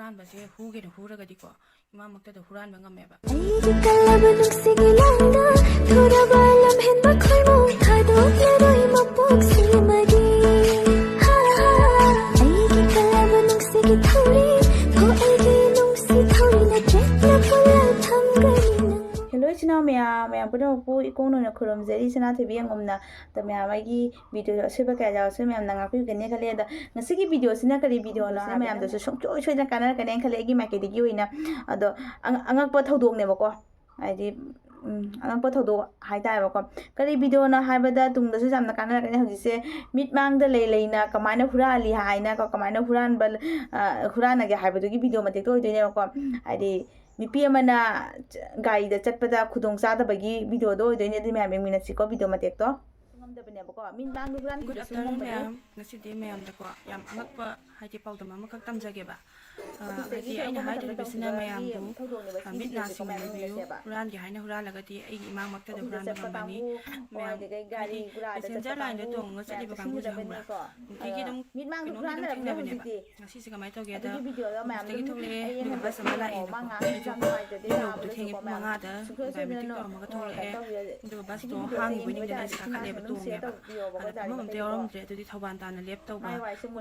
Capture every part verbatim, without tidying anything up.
ꯍꯨꯔꯥꯟꯕꯁꯦ ꯍꯨꯒꯦꯅ ꯍꯨꯔꯒꯗꯤꯀꯣ, ꯏꯃꯥꯃꯛꯇꯗ ꯍꯨꯔꯥꯟꯕ ꯉꯝꯃꯦꯕ꯫ ꯑꯩꯒꯤ ꯀꯜꯂꯕ ꯅꯨꯡꯁꯤꯒꯤ ꯂꯥꯡꯗ ꯊꯨꯔꯕ ꯂꯝꯍꯦꯟꯕ ꯈꯣꯏꯃꯨ ꯊꯥꯗꯣꯛꯂꯔꯣꯏ ꯃꯄꯣꯛꯁꯤꯃꯗꯤ꯫ ꯍꯥ, ꯍꯥ, ꯑꯩꯒꯤ ꯀꯜꯂꯕ ꯅꯨꯡꯁꯤꯒꯤ ꯊꯧꯔꯤ, ꯍꯣ ꯑꯩꯒꯤ ꯅꯨꯡꯁꯤ ꯊꯧꯔꯤ ꯅꯆꯦꯠꯅ ꯄꯨꯜꯂ ꯊꯝꯒꯅꯤ ꯅꯪꯕꯨ꯫ ꯍꯦꯜꯂꯣ ꯏꯆꯤꯟ ꯏꯅꯥꯎ ꯃꯌꯥꯝ, ꯃꯌꯥꯝ ꯄꯨꯝꯅꯃꯛꯄꯨ ꯏꯀꯣꯡ ꯅꯣꯏꯅ ꯈꯨꯔꯨꯝꯖꯔꯤ꯫ ꯁꯅꯥꯊꯣꯏꯕꯤ ꯑꯉꯝꯅ꯫ ꯑꯗꯣ ꯃꯌꯥꯝ ꯑꯩꯒꯤ ꯚꯤꯗꯤꯑꯣ ꯑꯁꯣꯏꯕ ꯀꯌꯥ ꯌꯥꯎꯔꯁꯨ ꯃꯌꯥꯝꯅ ꯉꯥꯛꯄꯤꯒꯅꯤ ꯈꯜꯂꯦ꯫ ꯑꯗꯣ ꯉꯁꯤꯒꯤ ꯚꯤꯗꯤꯑꯣꯁꯤꯅ ꯀꯔꯤ ꯚꯤꯗꯤꯑꯣꯅꯣ ꯍꯥꯏꯕ ꯃꯌꯥꯝꯗꯁꯨ ꯁꯨꯡꯁꯣꯏ ꯁꯣꯏꯗꯅ ꯀꯥꯟꯅꯔꯛꯀꯅꯦꯅ ꯈꯜꯂꯦ ꯑꯩꯒꯤ ꯃꯥꯏꯀꯩꯗꯒꯤ ꯑꯣꯏꯅ꯫ ꯑꯗꯣ ꯑꯉꯛꯄ ꯊꯧꯗꯣꯛꯅꯦꯕꯀꯣ, ꯍꯥꯏꯗꯤ ꯑꯉꯛꯄ ꯊꯧꯗꯣꯛ ꯍꯥꯏꯇꯥꯔꯦꯕꯀꯣ꯫ ꯀꯔꯤ ꯚꯤꯗꯤꯑꯣꯅꯣ ꯍꯥꯏꯕꯗ ꯇꯨꯡꯗꯁꯨ ꯌꯥꯝꯅ ꯀꯥꯟꯅꯔꯛꯀꯅꯤ꯫ ꯍꯧꯖꯤꯛꯁꯦ ꯃꯤꯠꯃꯥꯡꯗ ꯂꯩ ꯂꯩꯅ ꯀꯃꯥꯏꯅ ꯍꯨꯔꯥꯜꯂꯤ ꯍꯥꯏꯅ ꯀꯣ, ꯀꯃꯥꯏꯅ ꯍꯨꯔꯥꯟꯕ ꯍꯨꯔꯥꯟꯅꯒꯦ ꯍꯥꯏꯕꯗꯨꯒꯤ ꯚꯤꯗꯤꯑꯣ ꯃꯇꯦꯛꯇꯣ ꯑꯣꯏꯗꯣꯏꯅꯦꯕꯀꯣ꯫ ꯍꯥꯏꯗꯤ ꯅꯨꯄꯤ ꯑꯃꯅ ꯒꯥꯔꯤꯗ ꯆꯠꯄꯗ ꯈꯨꯗꯣꯡ ꯆꯥꯗꯕꯒꯤ ꯚꯤꯗꯤꯑꯣꯗꯣ ꯑꯣꯏꯗꯣꯏꯅꯦ꯫ ꯑꯗꯨ ꯃꯌꯥꯝ ꯌꯦꯡꯃꯤꯟꯅꯁꯤꯀꯣ ꯚꯤꯗꯤꯑꯣ ꯃꯇꯦꯛꯇꯣ꯫ ꯉꯝꯗꯕꯅꯦꯕꯀꯣ, ꯃꯤꯠꯃꯥꯡꯗ ꯍꯨꯔꯥꯟꯈꯤꯕꯁꯨ ꯉꯝꯕꯅꯦ꯫ ꯃꯌꯥꯝ, ꯉꯁꯤꯗꯤ ꯃꯌꯥꯝꯗꯀꯣ ꯌꯥꯝ ꯑꯉꯛꯄ, ꯍꯥꯏꯗꯤ ꯄꯥꯎꯗꯝ ꯑꯃꯈꯛ ꯇꯝꯖꯒꯦꯕ꯫ ꯑ, ꯍꯥꯏꯗꯤ ꯑꯩꯅ ꯍꯥꯏꯗꯣꯔꯤꯕꯁꯤꯅ ꯃꯌꯥꯝꯕꯨ, ꯑ, ꯃꯤꯠ ꯅꯥ ꯁꯤꯡꯅ ꯅꯨꯄꯤ ꯍꯨꯔꯥꯟꯒꯦ ꯍꯥꯏꯅ ꯍꯨꯔꯥꯜꯂꯒꯗꯤ ꯑꯩꯒꯤ ꯏꯃꯥꯡꯃꯛꯇꯗ ꯍꯨꯔꯥꯟꯕ ꯉꯝꯒꯅꯤ꯫ ꯃꯌꯥꯝ ꯍꯥꯏꯗꯤ ꯄꯦꯁꯦꯟꯖꯔ ꯂꯥꯏꯟꯗ ꯇꯣꯡꯉꯒ ꯆꯠꯂꯤꯕ ꯀꯥꯡꯕꯨꯁꯦ ꯈꯪꯕ꯭ꯔꯥ? ꯅꯨꯡꯇꯤꯒꯤ ꯑꯗꯨꯝ ꯀꯩꯅꯣꯝꯗꯤ ꯑꯗꯨꯝ ꯊꯦꯡꯅꯕꯅꯦꯕ꯫ ꯉꯁꯤꯁꯦ ꯀꯃꯥꯏꯅ ꯇꯧꯒꯦꯗ, ꯑꯣꯐꯤꯁꯇꯒꯤ ꯊꯣꯛꯂꯛꯑꯦ, ꯑꯗꯨꯒ ꯕꯁ ꯑꯃ ꯂꯥꯛꯑꯦꯅꯀꯣ꯫ ꯑꯩꯁꯨ ꯃꯤ ꯂꯧꯕꯗꯣ ꯊꯦꯡꯉꯦ, ꯄꯨꯡ ꯃꯉꯥꯗ ꯕꯥꯏꯑꯣꯃꯦꯇ꯭ꯔꯤꯛ ꯇꯧꯔꯝꯃꯒ ꯊꯣꯛꯂꯛꯑꯦ꯫ ꯑꯗꯨꯒ ꯕꯁꯇꯣ ꯍꯥꯡꯉꯤꯕꯣꯏ ꯅꯤꯡꯗꯅ ꯑꯩꯁꯦ ꯀꯥꯈꯠꯂꯦꯕ, ꯇꯣꯡꯉꯦꯕ꯫ ꯑꯗ ꯐꯝꯐꯝ ꯑꯝꯇ ꯌꯥꯎꯔꯝꯗ꯭ꯔꯦ꯫ ꯑꯗꯨꯗꯤ ꯊꯧꯕꯥꯜ ꯇꯥꯟꯅ ꯂꯦꯞ ꯇꯧꯕ꯫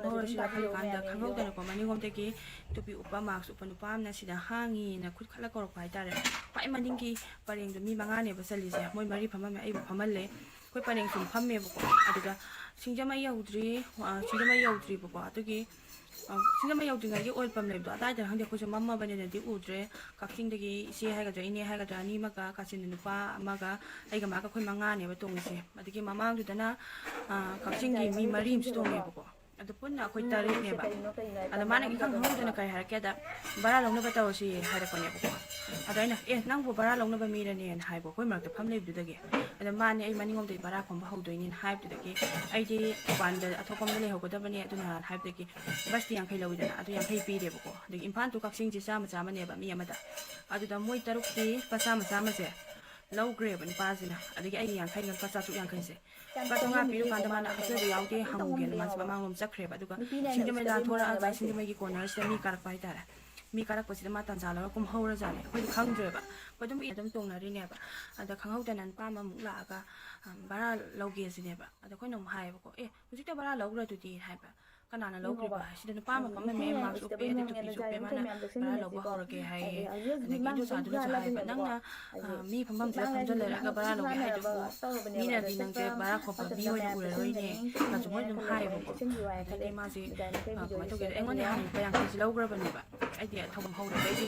ꯈꯣꯡꯍꯧꯔꯁꯤ ꯂꯥꯛꯄ ꯀꯥꯟꯗ ꯈꯪꯍꯧꯗꯅꯀꯣ ꯃꯅꯤꯡꯂꯣꯝꯗꯒꯤ ꯇꯨꯄꯤ ꯎꯞꯄ, ꯃꯥꯛꯁ ꯎꯞꯄ ꯅꯨꯄꯥ ꯑꯃꯅ ꯁꯤꯗ ꯍꯥꯡꯉꯤꯅ ꯈꯨꯠ ꯈꯠꯂ ꯀꯧꯔꯛꯄ ꯍꯥꯏꯇꯥꯔꯦ꯫ ꯈ꯭ꯋꯥꯏ ꯃꯅꯤꯡꯒꯤ ꯄꯔꯦꯡꯗꯣ ꯃꯤ ꯃꯉꯥꯅꯦꯕ ꯆꯜꯂꯤꯁꯦ꯫ ꯃꯣꯏ ꯃꯔꯤ ꯐꯝꯃꯝꯃꯦ, ꯑꯩꯕꯨ ꯐꯝꯍꯜꯂꯦ꯫ ꯑꯩꯈꯣꯏ ꯄꯔꯦꯡ ꯁꯨꯝ ꯐꯝꯃꯦꯕꯀꯣ꯫ ꯑꯗꯨꯗ ꯁꯤꯡꯖꯃꯩ ꯌꯧꯗ꯭ꯔꯤ, ꯑ, ꯁꯤꯡꯖꯃꯩ ꯌꯧꯗ꯭ꯔꯤꯕꯀꯣ꯫ ꯑꯗꯨꯒꯤ, ꯑ, ꯁꯤꯡꯖꯃꯩ ꯌꯧꯗ꯭ꯔꯤꯉꯩꯒꯤ ꯑꯣꯏꯜ ꯄꯝ ꯂꯩꯕꯗꯣ ꯑꯗꯥꯏꯗ ꯈꯪꯗꯦ, ꯑꯩꯈꯣꯏꯁꯨ ꯃꯝꯃꯕꯅꯤꯅꯗꯤ ꯎꯗ꯭ꯔꯦ꯫ ꯀꯛꯆꯤꯡꯗꯒꯤ ꯏꯆꯦ ꯍꯥꯏꯒꯗ꯭ꯔꯥ ꯏꯅꯦ ꯍꯥꯏꯒꯗ꯭ꯔꯥ ꯑꯅꯤꯃꯛꯀ ꯀꯥꯆꯤꯟꯗ ꯅꯨꯄꯥ ꯑꯃꯒ ꯑꯩꯒ ꯃꯥꯒ ꯑꯩꯈꯣꯏ ꯃꯉꯥꯅꯦꯕ ꯇꯣꯡꯉꯤꯁꯦ꯫ ꯑꯗꯒꯤ ꯃꯃꯥꯡꯗꯨꯗꯅ, ꯑ, ꯀꯛꯆꯤꯡꯒꯤ ꯃꯤ ꯃꯔꯤ ꯑꯃꯁꯨ ꯇꯣꯡꯉꯦꯕꯀꯣ꯫ ꯑꯗꯨ ꯄꯨꯟꯅ ꯑꯩꯈꯣꯏ ꯇꯔꯦꯠꯅꯦꯕ꯫ ꯑꯗ ꯃꯥꯅ ꯏꯈꯪ ꯈꯪꯍꯧꯗꯅ ꯀꯩ ꯍꯥꯏꯔꯛꯀꯦꯗ, "ꯚꯔꯥ ꯂꯧꯅꯕ ꯇꯧꯔꯁꯤ" ꯍꯥꯏꯔꯛꯄꯅꯦꯕꯀꯣ꯫ ꯑꯗ ꯑꯩꯅ, "ꯑꯦ, ꯅꯪꯕꯨ ꯚꯔꯥ ꯂꯧꯅꯕ ꯃꯤꯔꯅꯦꯅ?" ꯍꯥꯏꯕ, ꯑꯩꯈꯣꯏ ꯃꯔꯛꯇ ꯐꯝ ꯂꯩꯕꯗꯨꯗꯒꯤ꯫ ꯑꯗ ꯃꯥꯅꯦ, "ꯑꯩ ꯃꯅꯤꯡꯂꯣꯝꯗꯒꯤ ꯚꯔꯥ ꯈꯣꯝꯕ ꯍꯧꯗꯣꯏꯅꯦꯅ" ꯍꯥꯏꯕꯗꯨꯗꯒꯤ ꯑꯩꯗꯤ ꯃꯄꯥꯟꯗ ꯑꯊꯣꯛꯄꯝꯗ ꯂꯩꯍꯧꯒꯗꯕꯅꯦ, ꯑꯗꯨꯅ ꯍꯥꯏꯕꯗꯒꯤ ꯕꯁꯇꯤ ꯌꯥꯡꯈꯩ ꯂꯧꯋꯤꯗꯅ, ꯑꯗꯨ ꯌꯥꯡꯈꯩ ꯄꯤꯔꯦꯕꯀꯣ꯫ ꯑꯗꯒꯤ ꯏꯝꯐꯥꯜ to ꯀꯛꯆꯤꯡꯁꯦ ꯆꯥꯝꯃ ꯆꯥꯝꯃꯅꯦꯕ ꯃꯤ ꯑꯃꯗ꯫ ꯑꯗꯨꯗ ꯃꯣꯏ ꯇꯔꯨꯛꯇꯤ ꯂꯨꯄꯥ ꯆꯥꯝꯃ ꯆꯥꯝꯃꯁꯦ ꯂꯧꯈ꯭ꯔꯦꯕ ꯅꯨꯄꯥꯁꯤꯅ꯫ ꯑꯗꯒꯤ ꯑꯩꯒꯤ ꯌꯥꯡꯈꯩ, ꯂꯨꯄꯥ ꯆꯥꯇ꯭ꯔꯨꯛ ꯌꯥꯡꯈꯩꯁꯦ ꯂꯨꯄꯥ ꯆꯥꯝꯃꯉꯥ ꯄꯤꯔꯀꯥꯟꯗ ꯃꯥꯅ ꯑꯁꯣꯏꯕ ꯌꯥꯎꯗꯦ ꯍꯪꯉꯨꯒꯦꯅ ꯃꯥꯁꯦ ꯃꯃꯥꯡꯂꯣꯝ ꯆꯠꯈ꯭ꯔꯦꯕ꯫ ꯑꯗꯨꯒ ꯁꯤꯡꯖꯃꯩ ꯂꯥꯟ ꯊꯣꯔꯛꯑꯒ ꯁꯤꯡꯖꯃꯩꯒꯤ ꯀꯣꯔꯅꯔꯁꯤꯗ ꯃꯤ ꯀꯥꯔꯛꯄ ꯍꯥꯏꯇꯥꯔꯦ꯫ ꯃꯤ ꯀꯥꯔꯛꯄꯁꯤꯗ ꯃꯥ ꯇꯥꯟꯖꯥ ꯂꯧꯔ ꯀꯨꯝꯍꯧꯔꯖꯥꯠꯅꯦ꯫ ꯑꯩꯈꯣꯏꯗꯤ ꯈꯪꯗ꯭ꯔꯦꯕ꯫ ꯑꯩꯈꯣꯏ ꯑꯗꯨꯝ ꯑꯗꯨꯝ ꯇꯣꯡꯅꯔꯤꯅꯦꯕ꯫ ꯑꯗ ꯈꯪꯍꯧꯗꯅ ꯅꯨꯄꯥ ꯑꯃꯃꯨꯛ ꯂꯥꯛꯑꯒ, ꯑ, ꯚꯔꯥ ꯂꯧꯒꯦ ꯁꯤꯅꯦꯕ꯫ ꯑꯗ ꯑꯩꯈꯣꯏꯅ ꯑꯃꯨꯛ ꯍꯥꯏꯌꯦꯕꯀꯣ, "ꯑꯦ, ꯍꯧꯖꯤꯛꯇ ꯚꯔꯥ ꯂꯧꯈ꯭ꯔꯗꯨꯗꯤ?" ꯍꯥꯏꯕ꯫ "ꯀꯅꯥꯅ ꯂꯧꯈ꯭ꯔꯤꯕ?" ꯍꯥꯏꯁꯤꯗ ꯅꯨꯄꯥ ꯑꯃ ꯐꯝꯃꯝꯃꯦ, ꯃꯥꯛꯁ ꯎꯞꯄꯦ, ꯑꯗꯩ ꯇꯨꯄꯤꯁꯨ ꯎꯞꯄꯦ, "ꯃꯥꯅ ꯚꯔꯥ ꯂꯧꯕ ꯍꯧꯔꯒꯦ" ꯍꯥꯏꯌꯦ꯫ ꯑꯗꯒꯤ ꯑꯗꯨ ꯁꯥꯗꯨꯅꯁꯨ ꯍꯥꯏꯕ, "ꯅꯪꯅ, ꯑ, ꯃꯤ ꯐꯝꯐꯝꯁꯤꯗ ꯐꯝꯖꯜꯂ ꯂꯩꯔꯒ ꯚꯔꯥ ꯂꯧꯒꯦ ꯍꯥꯏꯗꯨꯕꯨ, ꯃꯤꯅꯗꯤ ꯅꯪꯁꯦ ꯚꯔꯥ ꯈꯣꯠꯄ ꯃꯤ ꯑꯣꯏꯅ ꯎꯔꯔꯣꯏꯅꯦ" ꯀꯁꯨ ꯃꯣꯏ ꯑꯗꯨꯝ ꯍꯥꯏꯌꯦꯕꯀꯣ꯫ ꯑꯗꯒꯤ ꯃꯥꯁꯦ, ꯑ, ꯀꯃꯥꯏꯅ ꯇꯧꯒꯦꯗ, ꯑꯩꯉꯣꯟꯗ ꯍꯥꯟꯅ ꯂꯨꯄꯥ ꯌꯥꯡꯈꯩꯁꯦ ꯂꯧꯈ꯭ꯔꯕꯅꯦꯕ꯫ ꯑꯩꯗꯤ ꯊꯧꯐꯝ ꯍꯧꯗꯕ꯫ ꯑꯩꯗꯤ,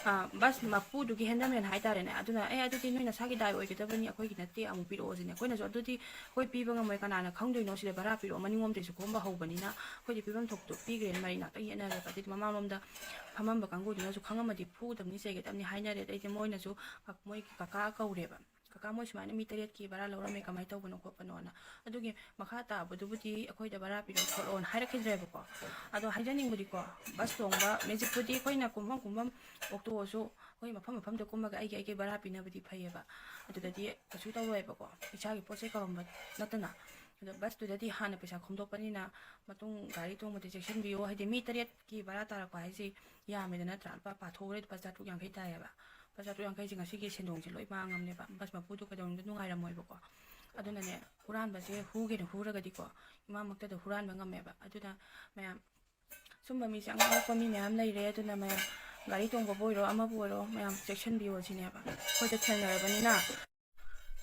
ꯑ, ꯕꯁ ꯃꯄꯨꯗꯨꯒꯤ ꯍꯦꯟꯗꯃꯦꯟ ꯍꯥꯏꯇꯥꯔꯦꯅꯦ꯫ ꯑꯗꯨꯅ, "ꯑꯦ, ꯑꯗꯨꯗꯤ ꯅꯣꯏ ꯅꯁꯥꯒꯤ ꯗꯥꯏ ꯑꯣꯏꯒꯗꯕꯅꯤ, ꯑꯩꯈꯣꯏꯒꯤ ꯅꯠꯇꯦ, ꯑꯃꯨꯛ ꯄꯤꯔꯛꯑꯣ" ꯁꯤꯅꯦ꯫ ꯑꯩꯈꯣꯏꯅꯁꯨ, "ꯑꯗꯨꯗꯤ ꯑꯩꯈꯣꯏ ꯄꯤꯕ ꯉꯝꯃꯣꯏ, ꯀꯅꯥꯅ ꯈꯪꯗꯣꯏꯅꯣ ꯁꯤꯗ ꯚꯔꯥ ꯄꯤꯔꯛꯑꯣ?" ꯃꯅꯤꯡꯂꯣꯝꯗꯩꯁꯨ ꯈꯣꯝꯕ ꯍꯧꯕꯅꯤꯅ ꯑꯩꯈꯣꯏꯗꯤ ꯄꯤꯐꯝ ꯊꯣꯛꯇꯣ ꯄꯤꯈ꯭ꯔꯦꯅ ꯃꯔꯩ ꯉꯥꯛꯇꯪ ꯌꯦꯠꯅꯔꯦꯕ꯫ ꯑꯗꯩꯗꯤ ꯃꯃꯥꯡꯂꯣꯝꯗ ꯐꯝꯃꯝꯕ ꯀꯥꯡꯕꯨꯗꯨꯅꯁꯨ ꯈꯪꯉꯝꯃꯗꯤ ꯐꯨꯗꯕꯅꯤ, ꯆꯩꯒꯗꯕꯅꯤ ꯍꯥꯏꯅꯔꯦ꯫ ꯑꯗꯩꯗꯤ ꯃꯣꯏꯅꯁꯨ ꯀ-, ꯃꯣꯏꯒꯤ ꯀꯀꯥ ꯀꯧꯔꯦꯕ꯫ "ꯀꯀꯥ, ꯃꯣꯏ ꯁꯨꯃꯥꯏꯅ ꯃꯤ ꯇꯔꯦꯠꯀꯤ ꯚꯔꯥ ꯂꯧꯔꯝꯃꯦ, ꯀꯃꯥꯏꯅ ꯇꯧꯕꯅꯣ ꯈꯣꯠꯄꯅꯣꯅ?" ꯑꯗꯨꯒꯤ ꯃꯈꯥ ꯇꯥꯕꯗꯨꯕꯨꯗꯤ ꯑꯩꯈꯣꯏꯗ ꯚꯔꯥ ꯄꯤꯔꯛꯑꯣ ꯈꯣꯠꯂꯣꯅ ꯍꯥꯏꯔꯛꯈꯤꯗ꯭ꯔꯦꯕꯀꯣ꯫ ꯑꯗꯣ ꯍꯥꯏꯖꯅꯤꯡꯕꯗꯤꯀꯣ, ꯕꯁ ꯇꯣꯡꯕ, ꯃꯦꯖꯤꯛꯄꯨꯗꯤ ꯑꯩꯈꯣꯏꯅ ꯀꯨꯝꯐꯝ ꯀꯨꯝꯐꯝ, ꯑꯣꯛꯇꯣꯁꯨ ꯑꯩꯈꯣꯏ ꯃꯐꯝ ꯃꯐꯝꯗ ꯀꯨꯝꯃꯒ ꯑꯩꯒꯤ ꯑꯩꯒꯤ ꯚꯔꯥ ꯄꯤꯅꯕꯗꯤ ꯐꯩꯌꯦꯕ꯫ ꯑꯗꯨꯗꯗꯤ ꯀꯩꯁꯨ ꯇꯧꯔꯣꯏꯕꯀꯣ, ꯏꯁꯥꯒꯤ ꯄꯣꯠ ꯆꯩ ꯀꯧꯔꯝꯕ ꯅꯠꯇꯅ꯫ ꯑꯗꯣ ꯕꯁꯇꯨꯗꯗꯤ ꯍꯥꯟꯅ ꯄꯩꯁꯥ ꯈꯣꯝꯗꯣꯛꯄꯅꯤꯅ, ꯃꯇꯨꯡ ꯒꯥꯔꯤ ꯇꯣꯡꯕꯗ ꯆꯦꯛꯁꯤꯟꯕꯤꯌꯨ꯫ ꯍꯥꯏꯗꯤ ꯃꯤ ꯇꯔꯦꯠꯀꯤ ꯚꯔꯥ ꯇꯥꯔꯛꯄ ꯍꯥꯏꯁꯤ ꯌꯥꯝꯃꯦꯗ, ꯅꯠꯇ꯭ꯔꯥ? ꯂꯨꯄꯥ ꯄꯥꯊꯣꯛꯎꯔꯦ, ꯂꯨꯄꯥ ꯆꯥꯇ꯭ꯔꯨꯛ ꯌꯥꯡꯈꯩ ꯇꯥꯏꯌꯦꯕ꯫ ꯂꯨꯄꯥ ꯆꯥꯇ꯭ꯔꯨꯛ ꯌꯥꯡꯈꯩꯁꯦ ꯉꯁꯤꯒꯤ ꯁꯦꯟꯗꯣꯡꯁꯦ ꯂꯣꯏ ꯃꯥꯡꯉꯝꯅꯦꯕ꯫ ꯕꯁ ꯃꯄꯨꯗꯣ ꯀꯩꯗꯧꯅꯨꯡꯗ ꯅꯨꯡꯉꯥꯏꯔꯝꯃꯣꯏꯕꯀꯣ꯫ ꯑꯗꯨꯅꯅꯦ, ꯍꯨꯔꯥꯟꯕꯁꯦ ꯍꯨꯒꯦꯅ ꯍꯨꯔꯒꯗꯤꯀꯣ, ꯏꯃꯥꯃꯛꯇꯗ ꯍꯨꯔꯥꯟꯕ ꯉꯝꯃꯦꯕ꯫ ꯑꯗꯨꯅ ꯃꯌꯥꯝ, ꯁꯨꯝꯕ ꯃꯤꯁꯦ ꯑꯉꯛꯄ ꯃꯤ ꯃꯌꯥꯝ ꯂꯩꯔꯦ꯫ ꯑꯗꯨꯅ ꯃꯌꯥꯝ, ꯒꯥꯔꯤ ꯇꯣꯡꯕꯕꯨ ꯑꯣꯏꯔꯣ, ꯑꯃꯕꯨ ꯑꯣꯏꯔꯣ, ꯃꯌꯥꯝ ꯆꯦꯛꯁꯤꯟꯕꯤꯌꯣ ꯁꯤꯅꯦꯕ꯫ ꯑꯩꯈꯣꯏꯗ ꯊꯦꯡꯅꯔꯕꯅꯤꯅ꯫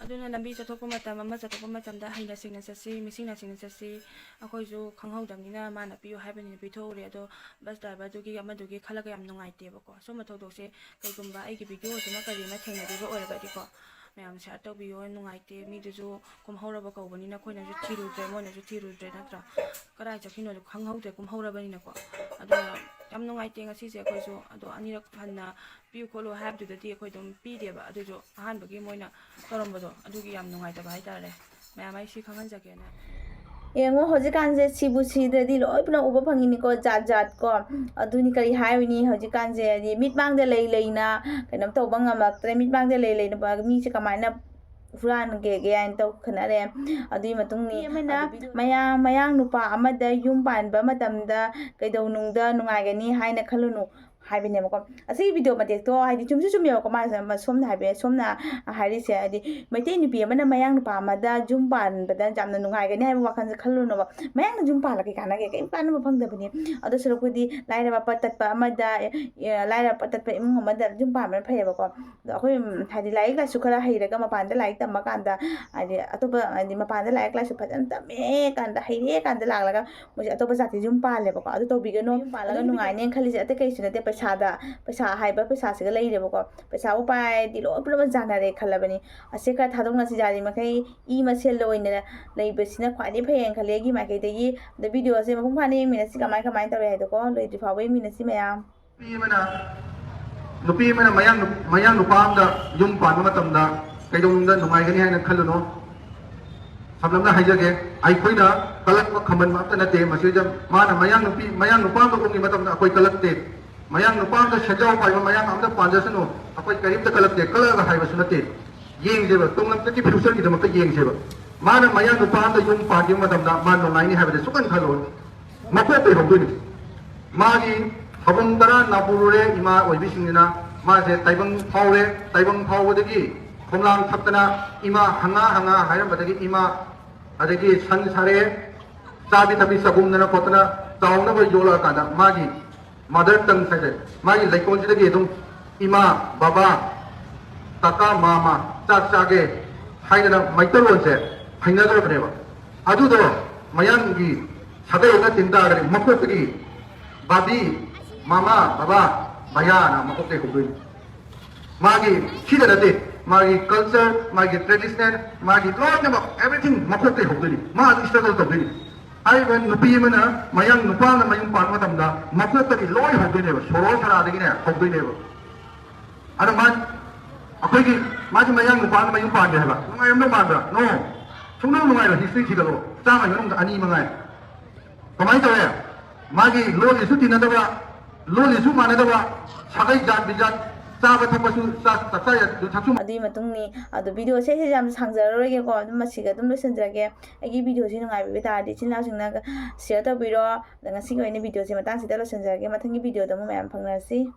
ꯑꯗꯨꯅ ꯂꯝꯕꯤ ꯆꯠꯊꯣꯛꯄ ꯃꯇꯝ, ꯑꯃ ꯆꯠꯊꯣꯛꯄ ꯃꯇꯝꯗ ꯍꯩꯅ ꯁꯤꯡꯅ ꯆꯠꯁꯤ, ꯃꯤꯁꯤꯡꯅ ꯁꯤꯡꯅ ꯆꯠꯁꯤ꯫ ꯑꯩꯈꯣꯏꯁꯨ ꯈꯪꯍꯧꯗꯕꯅꯤꯅ ꯃꯥꯅ ꯄꯤꯌꯨ ꯍꯥꯏꯕꯅꯤꯅ ꯄꯤꯊꯣꯛꯎꯔꯦ꯫ ꯑꯗꯣ ꯕꯁ ꯗ꯭ꯔꯥꯏꯚꯔꯗꯨꯒꯤ ꯑꯃꯗꯨꯒꯤ ꯈꯜꯂꯒ ꯌꯥꯝ ꯅꯨꯡꯉꯥꯏꯇꯦꯕꯀꯣ꯫ ꯁꯨꯝꯕ ꯊꯧꯗꯣꯛꯁꯦ ꯀꯩꯒꯨꯝꯕ ꯑꯩꯒꯤ ꯚꯤꯗꯤꯑꯣꯁꯤꯃ ꯀꯔꯤꯃ ꯊꯦꯡꯅꯕꯤꯕ ꯑꯣꯏꯔꯒꯗꯤꯀꯣ, ꯃꯌꯥꯝ ꯁꯤꯌꯥꯔ ꯇꯧꯕꯤꯌꯣ꯫ ꯅꯨꯡꯉꯥꯏꯇꯦ, ꯃꯤꯗꯨꯁꯨ ꯀꯨꯝꯍꯧꯔꯕ ꯀꯧꯕꯅꯤꯅ ꯑꯩꯈꯣꯏꯅꯁꯨ ꯊꯤꯔꯨꯗ꯭ꯔꯦ, ꯃꯣꯏꯅꯁꯨ ꯊꯤꯔꯨꯗ꯭ꯔꯦ, ꯅꯠꯇ꯭ꯔꯥ? ꯀꯗꯥꯏ ꯆꯠꯈꯤꯅꯣꯗꯣ ꯈꯪꯍꯧꯗ꯭ꯔꯦ, ꯀꯨꯝꯍꯧꯔꯕꯅꯤꯅꯀꯣ꯫ ꯑꯗꯨꯅ ꯌꯥꯝ ꯅꯨꯡꯉꯥꯏꯇꯦ ꯉꯁꯤꯁꯦ ꯑꯩꯈꯣꯏꯁꯨ꯫ ꯑꯗꯣ ꯑꯅꯤꯔꯛ ꯍꯟꯅ ꯄꯤꯌꯨ ꯈꯣꯠꯂꯨ ꯍꯥꯏꯕꯗꯨꯗꯗꯤ ꯑꯩꯈꯣꯏ ꯑꯗꯨꯝ ꯄꯤꯗꯦꯕ꯫ ꯑꯗꯨꯁꯨ ꯑꯍꯥꯟꯕꯒꯤ ꯃꯣꯏꯅ ꯇꯧꯔꯝꯕꯗꯣ, ꯑꯗꯨꯒꯤ ꯌꯥꯝ ꯅꯨꯡꯉꯥꯏꯇꯕ ꯍꯥꯏꯇꯥꯔꯦ꯫ ꯃꯌꯥꯝ ꯑꯩ ꯁꯤ ꯈꯪꯍꯟꯖꯒꯦꯅ꯫ ꯌꯦꯡꯉꯣ, ꯍꯧꯖꯤꯛꯀꯥꯟꯁꯦ ꯁꯤꯕꯨ ꯁꯤꯗ꯭ꯔꯗꯤ ꯂꯣꯏ ꯄꯨꯂꯞ ꯎꯕ ꯐꯪꯉꯤꯅꯤꯀꯣ, ꯖꯥꯠ ꯖꯥꯠ ꯀꯣ꯫ ꯑꯗꯨꯅꯤ, ꯀꯔꯤ ꯍꯥꯏꯔꯨꯅꯤ, ꯍꯧꯖꯤꯛꯀꯥꯟꯁꯦ ꯍꯥꯏꯗꯤ ꯃꯤꯠꯃꯥꯡꯗ ꯂꯩ ꯂꯩꯅ ꯀꯩꯅꯣꯝ ꯇꯧꯕ ꯉꯝꯃꯛꯇ꯭ꯔꯦ, ꯃꯤꯠꯃꯥꯡꯗ ꯂꯩ ꯂꯩꯅ ꯃꯤꯁꯦ ꯀꯃꯥꯏꯅ ꯍꯨꯔꯥꯟꯒꯦꯒꯦ ꯍꯥꯏꯅ ꯇꯧ ꯈꯟꯅꯔꯦ꯫ ꯑꯗꯨꯒꯤ ꯃꯇꯨꯡ ꯅꯨꯄꯤ ꯑꯃꯅ ꯃꯌꯥꯡ, ꯃꯌꯥꯡ ꯅꯨꯄꯥ ꯑꯃꯗ ꯌꯨꯝ ꯄꯥꯟꯕ ꯃꯇꯝꯗ ꯀꯩꯗꯧꯅꯨꯡꯗ ꯅꯨꯡꯉꯥꯏꯒꯅꯤ ꯍꯥꯏꯅ ꯈꯜꯂꯨꯅꯨ ꯍꯥꯏꯕꯅꯦꯕꯀꯣ꯫ ꯑꯁꯤꯒꯤ ꯚꯤꯗꯤꯑꯣ ꯃꯇꯦꯛꯇꯣ ꯍꯥꯏꯗꯤ ꯆꯨꯝꯁꯨ ꯆꯨꯝꯃꯦꯕꯀꯣ, ꯃꯥꯅ ꯁꯣꯝꯅ ꯍꯥꯏꯕ, ꯁꯣꯝꯅ ꯍꯥꯏꯔꯤꯁꯦ ꯍꯥꯏꯗꯤ ꯃꯩꯇꯩ ꯅꯨꯄꯤ ꯑꯃꯅ ꯃꯌꯥꯡ ꯅꯨꯄꯥ ꯑꯃꯗ ꯌꯨꯝ ꯄꯥꯟꯕꯗ ꯌꯥꯝꯅ ꯅꯨꯡꯉꯥꯏꯒꯅꯤ ꯍꯥꯏꯕ ꯋꯥꯈꯜꯁꯦ ꯈꯜꯂꯨꯅꯣꯕ꯫ ꯃꯌꯥꯡꯅ ꯌꯨꯝ ꯄꯥꯜꯂꯒ ꯀꯩ ꯀꯥꯟꯅꯒꯦ? ꯀꯩꯝ ꯀꯥꯟꯅꯕ ꯐꯪꯗꯕꯅꯤ꯫ ꯑꯗꯨ ꯁꯔꯨꯛꯄꯨꯗꯤ ꯂꯥꯏꯔꯕ ꯄꯠ ꯇꯠꯄ ꯑꯃꯗ, ꯑꯦ, ꯂꯥꯏꯔꯕ ꯄꯠ ꯇꯠꯄ ꯏꯃꯨꯡ ꯑꯃꯗ ꯌꯨꯝ ꯄꯥꯟꯕꯅ ꯐꯩꯌꯦꯕꯀꯣ꯫ ꯑꯗꯣ ꯑꯩꯈꯣꯏ, ꯎꯝ, ꯍꯥꯏꯗꯤ ꯂꯥꯏꯔꯤꯛ ꯂꯥꯏꯁꯨ ꯈꯔ ꯍꯩꯔꯒ ꯃꯄꯥꯟꯗ ꯂꯥꯏꯔꯤꯛ ꯇꯝꯕ ꯀꯥꯟꯗ, ꯍꯥꯏꯗꯤ ꯑꯇꯣꯞꯄ, ꯍꯥꯏꯗꯤ ꯃꯄꯥꯟꯗ ꯂꯥꯏꯔꯤꯛ ꯂꯥꯏꯁꯨ ꯐꯖꯅ ꯇꯝꯃꯦ ꯀꯥꯟꯗ, ꯍꯩꯔꯦ ꯀꯥꯟꯗ ꯂꯥꯛꯂꯒ ꯃꯣꯏꯁꯦ ꯑꯇꯣꯞꯄ ꯖꯥꯇꯤ ꯌꯨꯝ ꯄꯥꯜꯂꯦꯕꯀꯣ꯫ ꯑꯗꯨ ꯇꯧꯕꯤꯒꯅꯨ꯫ ꯌꯨꯝ ꯄꯥꯜꯂꯒ ꯅꯨꯡꯉꯥꯏꯅꯦꯅ ꯈꯜꯂꯤꯁꯦ ꯑꯇꯩ ꯀꯩꯁꯨ ꯅꯠꯇꯦ, ꯄꯩꯁꯥꯗ, ꯄꯩꯁꯥ ꯍꯥꯏꯕ ꯄꯩꯁꯥꯁꯤꯒ ꯂꯩꯔꯦꯕꯀꯣ꯫ ꯄꯩꯁꯥꯕꯨ ꯄꯥꯏꯔꯗꯤ ꯂꯣꯏ ꯄꯨꯝꯅꯃꯛ ꯌꯥꯅꯔꯦ ꯈꯜꯂꯕꯅꯤ꯫ ꯑꯁꯦ ꯈꯔ ꯊꯥꯗꯣꯛꯅꯁꯤ, ꯌꯥꯔꯤꯃꯈꯩ ꯏ ꯃꯁꯦꯜꯗ ꯑꯣꯏꯅ ꯂꯩꯕꯁꯤꯅ ꯈ꯭ꯋꯥꯏꯗꯒꯤ ꯐꯩꯌꯦꯅ ꯈꯜꯂꯦ ꯑꯩꯒꯤ ꯃꯥꯏꯀꯩꯗꯒꯤ꯫ ꯑꯗ ꯚꯤꯗꯤꯑꯣꯁꯦ ꯃꯄꯨꯡ ꯐꯥꯅ ꯌꯦꯡꯃꯤꯟꯅꯁꯤ, ꯀꯃꯥꯏ ꯀꯃꯥꯏꯅ ꯇꯧꯋꯦ ꯍꯥꯏꯗꯣꯀꯣ, ꯂꯣꯏꯗ꯭ꯔꯤ ꯐꯥꯎꯕ ꯌꯦꯡꯃꯤꯟꯅꯁꯤ ꯃꯌꯥꯝ꯫ ꯅꯨꯄꯤ ꯑꯃꯅ, ꯅꯨꯄꯤ ꯑꯃꯅ ꯃꯌꯥꯡ ꯅꯨ-, ꯃꯌꯥꯡ ꯅꯨꯄꯥ ꯑꯃꯗ ꯌꯨꯝ ꯄꯥꯟꯕ ꯃꯇꯝꯗ ꯀꯩꯗꯧꯅꯨꯡꯗ ꯅꯨꯡꯉꯥꯏꯒꯅꯤ ꯍꯥꯏꯅ ꯈꯜꯂꯨꯅꯨ꯫ ꯁꯝꯂꯞꯅ ꯍꯥꯏꯖꯒꯦ, ꯑꯩꯈꯣꯏꯅ ꯀꯂꯛꯄ ꯈꯝꯕꯟꯕ ꯑꯝꯇ ꯅꯠꯇꯦ꯫ ꯃꯁꯤꯗ ꯃꯥꯅ ꯃꯌꯥꯡ ꯅꯨꯄꯤ, ꯃꯌꯥꯡ ꯅꯨꯄꯥ ꯑꯃꯗ ꯎꯪꯉꯤ ꯃꯇꯝꯗ ꯑꯩꯈꯣꯏ ꯀꯂꯛꯇꯦ꯫ ꯃꯌꯥꯡ ꯅꯨꯄꯥ ꯑꯃꯗ ꯁꯦꯟꯖꯥꯎ ꯄꯥꯏꯕ ꯃꯌꯥꯡ ꯑꯃꯗ ꯄꯥꯟꯖꯁꯅꯨ, ꯑꯩꯈꯣꯏ ꯀꯔꯤꯝꯇ ꯀꯂꯛꯇꯦ꯫ ꯀꯂꯛꯑꯒ ꯍꯥꯏꯕꯁꯨ ꯅꯠꯇꯦ꯫ ꯌꯦꯡꯁꯦꯕ, ꯇꯨꯡꯂꯝꯆꯠꯀꯤ future ꯒꯤꯗꯃꯛꯇ ꯌꯦꯡꯁꯦꯕ꯫ ꯃꯥꯅ ꯃꯌꯥꯡ ꯅꯨꯄꯥ ꯑꯃꯗ ꯌꯨꯝ ꯄꯥꯟꯈꯤꯕ ꯃꯇꯝꯗ ꯃꯥ ꯅꯨꯡꯉꯥꯏꯅꯤ ꯍꯥꯏꯕꯗꯤ ꯁꯨꯛꯈꯟ ꯈꯜꯂꯣꯏ꯫ ꯃꯀꯣꯛꯇꯩ ꯍꯧꯗꯣꯏꯅꯤ꯫ ꯃꯥꯒꯤ ꯊꯥꯕꯨꯡ ꯇꯔꯥ ꯅꯥꯄꯨꯔꯨꯔꯦ ꯏꯃꯥ ꯑꯣꯏꯕꯤꯁꯤꯡꯁꯤꯅ꯫ ꯃꯥꯁꯦ ꯇꯥꯏꯕꯪ ꯐꯥꯎꯔꯦ꯫ ꯇꯥꯏꯕꯪ ꯐꯥꯎꯕꯗꯒꯤ ꯈꯣꯝꯂꯥꯡ ꯊꯛꯇꯅ ꯏꯃꯥ ꯍꯪꯉꯥ ꯍꯪꯉꯥ ꯍꯥꯏꯔꯝꯕꯗꯒꯤ ꯏꯃꯥ, ꯑꯗꯒꯤ ꯁꯟ ꯁꯥꯔꯦ, ꯆꯥꯕꯤ ꯊꯛꯄꯤ ꯆꯒꯨꯝꯗꯅ ꯈꯣꯠꯇꯅ ꯆꯥꯎꯅꯕ ꯌꯣꯛꯂꯛꯑꯀꯥꯟꯗ ꯃꯥꯒꯤ mother tongue ꯍꯥꯏꯇꯥꯔꯦ, ꯃꯥꯒꯤ ꯂꯩꯀꯣꯜꯁꯤꯗꯒꯤ ꯑꯗꯨꯝ ꯏꯃꯥ, ꯕꯕꯥ, ꯀꯀꯥ, ꯃꯥꯃ, ꯆꯥꯛ ꯆꯥꯒꯦ ꯍꯥꯏꯗꯅ ꯃꯩꯇꯩꯂꯣꯟꯁꯦ ꯍꯩꯅꯈ꯭ꯔꯕꯅꯦꯕ꯫ ꯑꯗꯨꯗꯣ ꯃꯌꯥꯡꯒꯤ ꯁꯥꯒꯩ ꯑꯃ ꯇꯤꯟ ꯇꯥꯔꯒꯗꯤ ꯃꯀꯣꯛꯇꯒꯤ ꯕꯥꯕꯤ, ꯃꯃꯥ, ꯕꯕꯥ, ꯚꯌꯥꯅ ꯃꯀꯣꯛꯇꯒꯤ ꯍꯧꯗꯣꯏꯅꯤ꯫ ꯃꯥꯒꯤ ꯁꯤꯗ ꯅꯠꯇꯦ, ꯃꯥꯒꯤ culture, ꯃꯥꯒꯤ traditional, ꯃꯥꯒꯤ ꯂꯣꯏꯅꯃꯛ everything ꯃꯀꯣꯛꯇꯒꯤ ꯍꯧꯗꯣꯏꯅꯤ꯫ ꯃꯥ ꯑꯗꯨ struggle ꯇꯧꯗꯣꯏꯅꯤ꯫ ꯍꯥꯏꯔꯤꯕ ꯅꯨꯄꯤ ꯑꯃꯅ, ꯃꯌꯥꯡ ꯅꯨꯄꯥ ꯑꯃꯅ ꯃꯌꯨꯝ ꯄꯥꯟꯕ ꯃꯇꯝꯗ ꯃꯀꯣꯛꯇꯒꯤ ꯂꯣꯏ ꯍꯧꯗꯣꯏꯅꯦꯕ, ꯁꯣꯔꯣ ꯁꯔꯥꯗꯒꯤꯅꯦ ꯍꯧꯗꯣꯏꯅꯦꯕ꯫ ꯑꯗꯣ ꯃꯥ, ꯑꯩꯈꯣꯏꯒꯤ, ꯃꯥꯁꯦ ꯃꯌꯥꯡ ꯅꯨꯄꯥ ꯑꯃꯅ ꯃꯌꯨꯝ ꯄꯥꯟꯒꯦ ꯍꯥꯏꯕ, ꯅꯨꯡꯉꯥꯏꯔꯝꯗꯧ ꯃꯥꯟꯕ꯭ꯔꯥ? No꯫ ꯁꯨꯡꯅꯨꯡ ꯅꯨꯡꯉꯥꯏꯔꯣꯏ꯫ ꯍꯤꯁꯇ꯭ꯔꯤ ꯊꯤꯒꯠꯂꯣ꯫ ꯆꯥꯝꯃꯒꯤ ꯃꯅꯨꯡꯗ ꯑꯅꯤ ꯃꯉꯥꯏ꯫ ꯀꯃꯥꯏꯅ ꯇꯧꯋꯦ? ꯃꯥꯒꯤ ꯂꯣꯟꯁꯤꯁꯨ ꯇꯤꯟꯅꯗꯕ, ꯂꯣꯟꯁꯤꯁꯨ ꯃꯥꯟꯅꯗꯕ, ꯁꯥꯒꯩ ꯖꯥꯠ ꯕꯤꯖꯥꯠ, ꯆꯥꯕ ꯊꯛꯄꯁꯨ, ꯆꯥꯛ ꯆꯥꯛꯆꯥ ꯌꯨ ꯊꯛꯁꯨ ꯑꯗꯨꯒꯤ ꯃꯇꯨꯡꯅꯤ꯫ ꯑꯗꯣ ꯚꯤꯗꯤꯑꯣꯁꯦ ꯁꯤꯁꯦ ꯌꯥꯝ ꯁꯥꯡꯖꯔꯔꯣꯏꯒꯦꯀꯣ, ꯑꯗꯨꯝ ꯃꯁꯤꯒ ꯑꯗꯨꯝ ꯂꯣꯏꯁꯤꯟꯖꯔꯒꯦ꯫ ꯑꯩꯒꯤ ꯚꯤꯗꯤꯑꯣꯁꯤ ꯅꯨꯡꯉꯥꯏꯕꯤꯕ ꯇꯥꯔꯗꯤ ꯏꯆꯤꯟ ꯏꯅꯥꯎꯁꯤꯡꯅ ꯁꯤꯌꯔ ꯇꯧꯕꯤꯔꯣ꯫ ꯑꯗ ꯉꯁꯤꯒꯤ ꯑꯣꯏꯅ ꯚꯤꯗꯤꯑꯣꯁꯦ ꯃꯇꯥꯡꯁꯤꯗ ꯂꯣꯏꯁꯤꯟꯖꯔꯒꯦ꯫ ꯃꯊꯪꯒꯤ ꯚꯤꯗꯤꯑꯣꯗ ꯑꯃꯨꯛ ꯃꯌꯥꯝ ꯐꯪꯅꯔꯁꯤ꯫